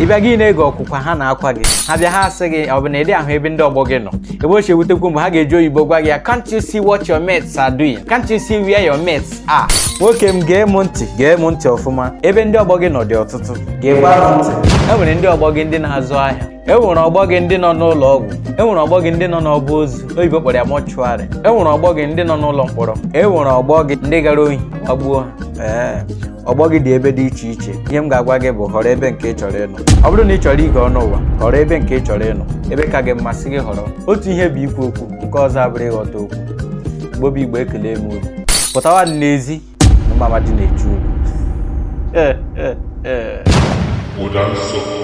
Ị bịa gị na-ege ọkwụkwa ha na-akwa gị. Ha bịa, ha asị gị, ọ bụ na ịdị ahụ ebe ndị ọgbọ gị nọ. Ebe o si ewutekwu, mgbe ha ga-eji oyibo gwa gị ya, "Can't you see what your mates are doing? Can't you see where your mates are?" Nwoke m, gee m ntị, gee m ntị ọfụma. Ebe ndị ọgbọ gị nọ dị ọtụtụ. Geekwa m ntị. E nwere ndị ọgbọ gị ndị na-azụ ahịa, e nwere ọgbọ gị ndị nọ n'ụlọ ọgwụ, e nwere ọgbọ gị ndị nọ n'ọba ozu, oyibo kpọrọ ya mortuary, e nwere ọgbọ gị ndị nọ n'ụlọ mkpọrọ, e nwere ọgbọ gị ndị gara ohi gbagbuo ha. Ee, ọgbọ gị dị ebe dị iche iche. Ihe m ga-agwa gị bụ, họrọ ebe nke ị chọrọ ịnọ. Ọ bụrụ na ị chọrọ ige ọnụ ụwa, họrọ ebe nke ị chọrọ ịnọ, ebe ka gị mmasị gị họrọ. Otu ihe bụ ikwu okwu, nke ọzọ abụrụ ịghọta okwu. Igbo bụ Igbo, ekele m unu. Pụtawa n'ezi na mama dị na-echu unu. Ee, ee, ee. Ụda nsọ.